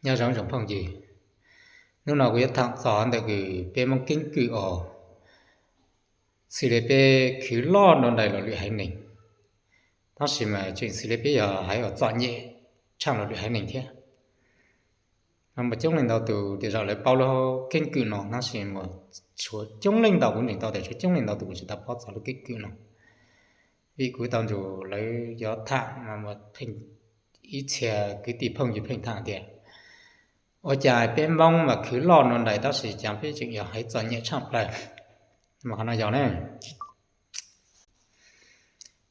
Nyob zoo tsoom phooj ywg, hnub no kuv yuav tham txog ntawm kws peb Moob keeb kwm os, xws li peb khwv loj nroo nraim los lwm haiv neeg, tab sis mas tseem xws li peb yog haiv uas txom nyem tshaaj los lwm haiv neeg thiab. Muaj coob leej ntau tus tej zaum lawv paub lub keeb kwm no tab sis mas tshuav coob leej ntau, kuv ntseeg tau tias tshuav coob leej ntau tus tsis tau paub txog lub keeb kwm no. Vim kuv tau nrug lawv yuav tham, ib txhia kwv tij phooj ywg pheej tham tias ua cas peb Moob mas khwv loj nroo nraim tab sis cas peb tseem yog haiv txom nyem tshaaj plawg. Mas qhov no yog ne,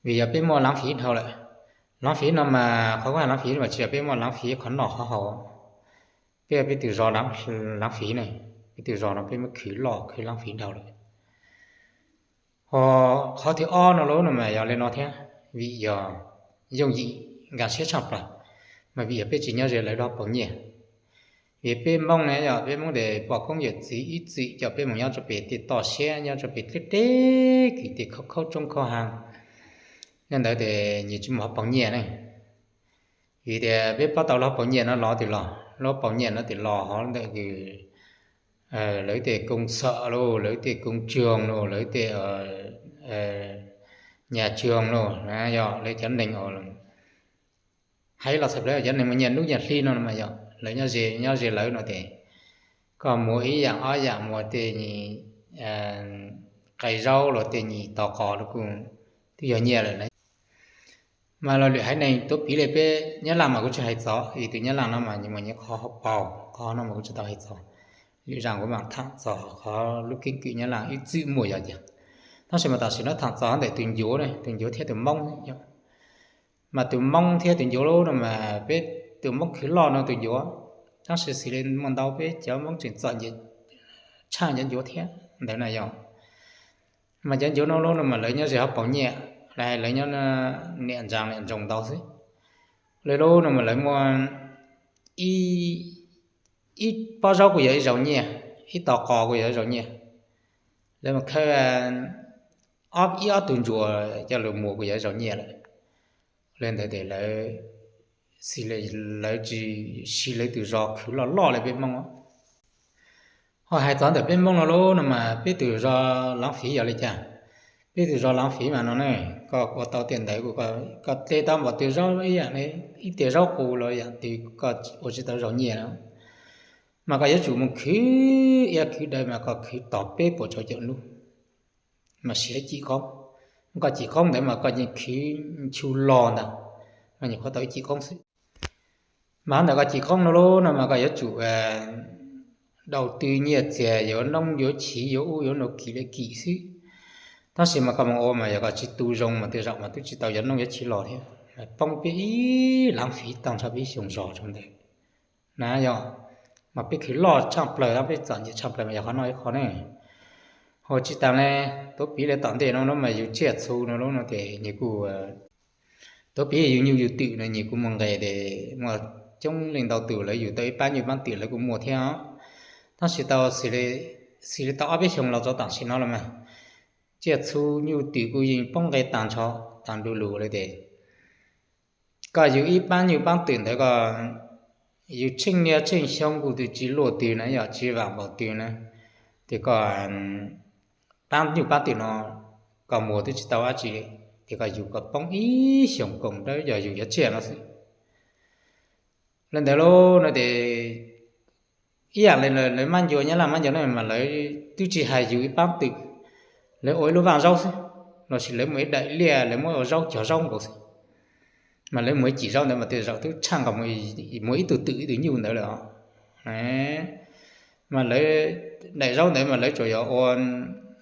vim yog peb muaj laav fiv dhau lawm. Laav fiv no mas qhov kuv has laav fiv mas tsis yog peb muaj laav fiv qhov noj qhov haus, peb yog peb tug zos laav fiv ne, peb tug zos no peb muab khwv loj khwv laav fiv dhau lawm. Ho qhov thib ob no lub no mas yog li no thiab, vim yog yooj yim nkag siab tshaaj plawg, mas vim yog peb tsis nyob ze lawv lub hauv paus nyiaj. Vim peb Moob ne yog peb Moob tes poj koob yawm txiv ib txwm coj peb mus nyob rau pem tej toj siab, nyob rau pem deb deb kws tej khaub khaub roob khaub haav, yog ntawd tes nyias tsis muaj hauv paus nyiaj ne. Vim tias peb paub tau lub hauv paus nyiaj no los twg los, lub hauv paus nyiaj no twb los hov ntawm kws lawv tej koo xam los, lawv tej koo tsoog los, lawv tej nyaj tsoog los, yog lawv cov neeg hais los txhais plawv cov neeg muaj nyiaj hnub nyiaj hli no mas yog lawv nyob ze, nyob ze lawv no tes koj muag ib yaam ob yaam, muag tej nyuag qai zaub los tej nyuag tog qos los kuj twb yog nyiaj lawm na. Mas los lwm haiv neeg tuav piv li peb Nyab Laj mas kuv tsis hais txog, vim tus Nyab Laj no mas nws muaj nyias qhov hauv paus, qhov no mas kuv tsis tau hais txog. Lwm zaaj kuv mam tham txog qhov lub keeb kwm Nyab Laj ib txwm muaj yog cas. Tab sis mas tam sim no tham txog ntawm tus ncuav ne, tus ncuav thiab tus Moob. Mas tus Moob thiab tus ncuav no mas peb tus Moob khwv loj no tus ncuav, tab sis xws li muaj ntau peb cov Moob tseem txom nyem tshaaj cov ncuav thiab ntawd na yog. Mas cov ncuav no lub no mas lawv nyob ze hauv paus nyiaj, lawv nyob niam ntsaa niam ntsoov ntau xwb. Lawv lub no mas lawv muaj ib pob zaub kuj yog ib zaug nyiaj, ib tog qos kuj yog ib zaug nyiaj. Lawv mas khawb ib ob tug ntsuas coj lug muag kuj yog ib zaug nyiaj lawm. Li ntawd tes lawv, lawv tsis siv lawv tus zos khwv loj loj li peb Moob. Ho hais txog ntawm peb Moob no lub no mas peb tus zos laav fiv yog li cas? Peb tus zos laav fiv mas no ne, koj ua tau tej ntawd, koj hle tau npaum twg zaub ib yaam, ib tiag zaub qus los yaam twg koj ua tsis tau zaug nyiaj no, mas koj yuav tsum mus khwv iab khwv daw mas koj khwv tog peb puas rau caum nub mas siv cim qoob. Koj cim qoob ntawd mas koj yeej khwv nchu log ntag, mas nyuam qhuav tau ib cim qoob xwb. Mas ntawm koj cim qoob no lub no mas koj yuav tsum dau tw nyiaj txiag, yuav noob yuav chiv, yuav ub yuav no kim li kim xwb. Tab sis mas koj mus ua mas yog koj tsis tu zoo mas tej zaum mas twb tsis tau yuav noob yuav chiv los thiab, poob peb ib laav fiv tag nrho peb xyoo zog rau ntawd na yog. Mas peb khwv loj tshaaj plawg, peb txom nyem tshaaj plawg mas yog qhov no ib qho ne. Ho tsis tas ne, tuav piv li tom ntej no no mas yus tsiaj txhu no lub no ces nws kuj, tuav piv yus nyuj yus twm no nws kuj muaj nqis tes muaj coob leej ntau tus lawv yug tau ib paab nyuj paab twm lawv kuj muaj thiab os. Tab sis tau xws li tau ob peb xyoo los txog tam sim no los mas tsiaj txhu nyuj twm kuj yeej poob nqis tag nrho, tag nrho lug li tes koj yug ib paab nyuj paab twm ntawd koj yug tsheej niaj tsheej xyoo kuj twb tsis luaj twg na yog tsis vam npaum twg na, ces koj paab nyuj paab twm no koj muag twb tsis tau dab tsi, ces koj yug koj poob ib xyoos koom dawb yog yug cov tsiaj no xwb. Li ntawd lub no ces ib yaam li lawv mab ncua, Nyab Laj mab ncua no mas lawv twb tsis hais yug ib paab twm, lawv ua ib lub vaaj zaub xwb, lossis lawv muaj ib daim liaj lawv muab ua zaub cog zaub nkaus xwb. Mas lawv muag ib cim zaub ntawd mas tej zaum twb tshaaj nkaus muag ib tug twm ib tug nyuj ntawd lawm os. Mas lawv daim zaub ntawd mas lawv tsuas yog ua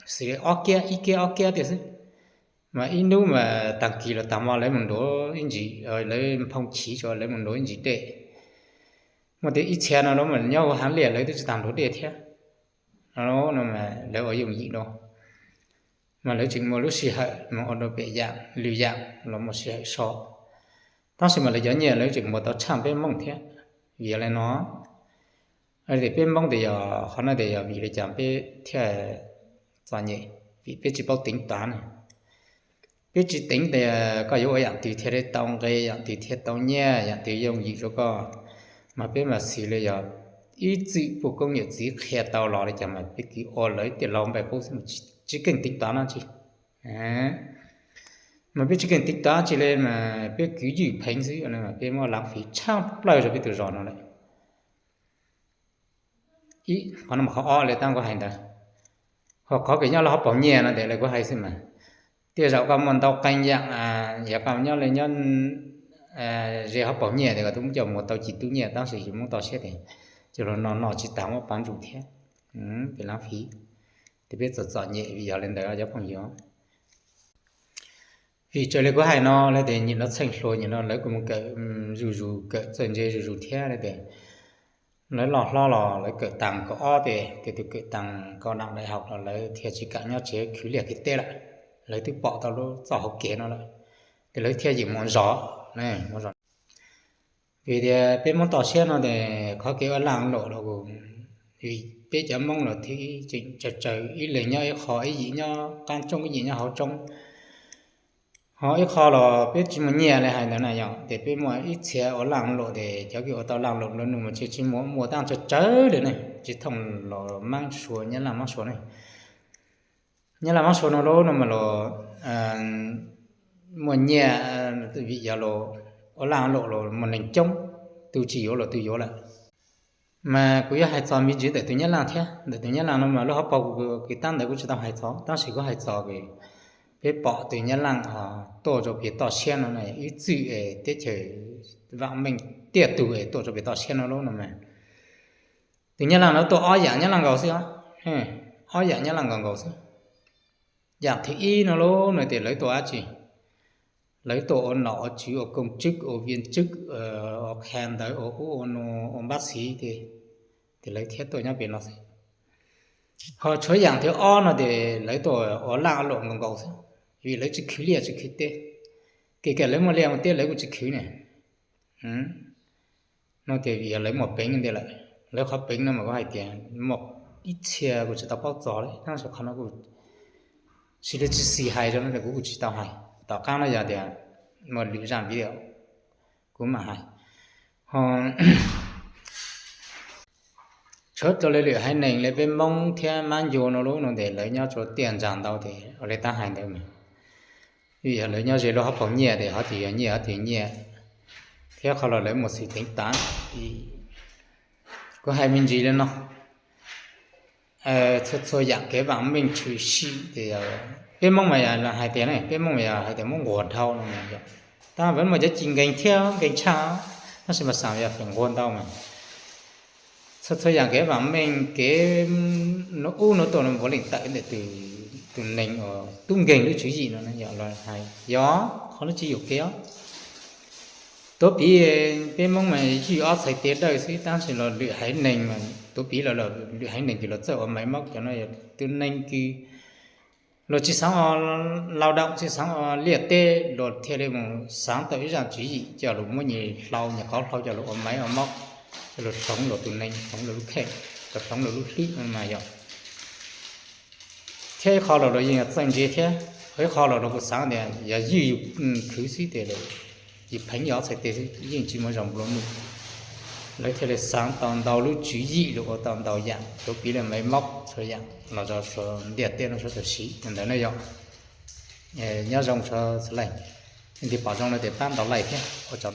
xws li ob kiab ib kiab ob kiab tiag xwb. Mas ib hnub mas taag kis los taag mo lawv mus nruav ib ntsis, lawv nphoo chiv tsuas lawv mus nruav ib ntsis dej. Muaj tej ib txhia no mas nyob huv haav liaj lawv twb tsis taag nruav dej thiab. No lawv ua yooj yim no, mas lawv tseem muaj lub sij hawm mus ua rau pem yaam lwm yaam los muaj sij hawm so. Tab sis mas lawv cov nyiaj lawv tseem muag tau tshaaj peb Moob thiab. Vim yog li no, peb Moob tes yog qhov no tes yog vim li cas peb thiaj txom nyem? Vim peb tsis paub teev tav ne. Peb tsis teev tias koj yuav ua yaam twg thiaj li tau nqe, yaam twg thiaj tau nyiaj, yaam twg yooj yim rau koj. Mas peb mas xis li yog ib txwm puj koob yawm txiv qhia tau los li cas mas peb kwv ua lawv tej laug npaum qub xwb, tsis keej tiv tov no tsis, mas peb tsis keej tiv tov tsis li mas peb kwv ywj pheev xwb, peb muab laav fiv tshaj plaws rau peb tus zos no lawm. Qhov no mas qhov ob li tab kuv hais ntawd. Ho qhov kws nyob li hauv paus nyiaj no tes li kuv hais xwb mas, tej zaum koj muaj ntau qee yaam, yog koj nyob li nyob ze hauv paus nyiaj tes koj twb muab coj mus tau ci tub nyiaj tab sis yus muab toj siab tes coj los no no tsis tas muab pav ntsum thiab, peb laav fiv. Tes peb txom txom nyem vim yog li ntawd cov phooj ywg. Vim raws li kuv hais no lawm tes nyim no txheej hluas nyim no lawv kuj mus kawm zuj zus, kawm txawj ntse zuj zus thiab lawm tes lawv loj hlob los lawv kawm taag kaum ob tes, tes tus kawm taag kaum nam daim hauv los lawv thiaj tsis kam nyob tsev khwv liaj khwv teb lawm. Lawv twb pom tau lub txoj hauv kev no lawm, tes lawv thiaj yeem mus zov, mus zov. Vim tias peb Moob toj siab no tes qhov kev ua laaj luam los kuj, vim peb cov Moob los thiaj tseem tsawg tsawg, ib leeg nyob ib qho, ib yim nyob qaab tsoob, ib yim nyob hauv tsoob. Ho ib qho los peb tsis muaj nyiaj li hais ntawd na yog, tes peb muaj ib txhia ua laaj luam tes cov kws ua tau laaj luam lawv nug mas tsis, tsis muaj, muaj tab tsawg tsawg li ne, tsis thooj los Maab Suav, Nyab Laaj Maab Suav ne. Nyab Laaj Maab Suav no lub no mas los muaj nyiaj, vim yog los ua laaj luam los muaj neeg coob, tus tsis yuav los tus yuav lawm. Mas kuv yuav hais txog me ntsis ntawm tus Nyab Laaj thiab, ntawm tus Nyab Laaj no mas lub hauv paus kuv tab ntawd kuv tsis tau hais txog tab sis kuv hais txog peb pom tus Nyab Laaj tuaj rau pem toj siab no, ib txwm teb chaws vaam meej tiaj tug es tuaj rau pem toj siab no lub no mas, tus Nyab Laaj no tuaj ob yaam Nyab Laaj nkaus xwb, ob yaam Nyab Laaj nkaus nkaus xwb. Yaam thib ib no lub no tes lawv tuaj dab tsi? Lawv tuaj ua nom ua tswv, ua kooj tswb, ua viaj tswb, ua qha ntawv, ua ub ua no, ua npab xiv tes, tes lawv thiaj tuaj nyob pem no xwb. Ho tshuav yaam thib ob no tes lawv tuaj ua laaj luam nkaus nkaus xwb, vim lawv tsis khwv liaj tsis khwv teb. Kev kawm lawv muaj liaj muaj teb lawv kuj tsis khwv ne. No tes vim yog lawv muaj peev ntej lawm. Lawv qhov peev no mas kuv hais tias muaj ib txhia kuv tsis tau paub txog li tab sis qhov no kuv sis li tsis xis hais rau no kuv kuj tsis tau hais. Tom qab no yog tias muaj lwm zaj video kuv mam hais. Ho tshuav dlua li lwm haiv neeg li peb Moob thiab Mab Ncua no lub no tes lawv nyob tsua tiaj ntsa ntau tes ua li tab hais ntawd mas, vim yog lawv nyob ze lub hauv paus nyiaj tes hov twg yog nyiaj hov twg nyiaj, thiab qhov los lawv muaj xwm teev tav. Kuv hais me ntsis li no, txhua txhua yaam kev vaam meej tshwm sim tes peb Moob mas yog hais tias ne, peb Moob mas yog hais tias muab nquag dhau no mas yog, tab mas muaj cov ci nkeeg thiab nkeeg tshaj, tab sis mas xaam yog feem nquag ntau mas txhua txhua yaam kev vaam meej kev ub no tuaj no puav leej tawm ntawm tus neeg uas tub nkeeg lub tswv yim no yog los hais yog qhov no tsis yuam kev os. Tuav piv, peb Moob mas ywj ob txhais tes dawj xwb tab sis los lwm haiv neeg mas tuav piv los lwm haiv neeg ces los txawj ua maiv mob, cov no yog tus neeg kws luag tsis xaav ua lao động, tsis xaav ua liaj teb, luag thiaj li mus xaav tau ib zaj tswv yim coj lug muab nyias hlau nyias qauv hlau coj lug ua maiv ua mob, coj lug hloov luag tus neeg, hloov luag lub kheej, hloov luag lub hlwb no mas yog. Thiab ib qho los luag yeej yog txawj ntse thiab, ib qho los luag kuj xaav tias yog ywj yus khwv xwb tes yus pheev yus ob txhais tes xwb yeej tsis muaj zoo nplua nuj. Lawv thiaj li xaav tau ntau lub tswv yim lug ua tau ntau yaam, tuav piv li maiv mob txhua yaam los rau txhua ntiaj teb no sawv daws siv ntawd na yog. Nyob zoo sawv daws, leej twg pom zoo no tes pab ntaus like thiab ua tsaug.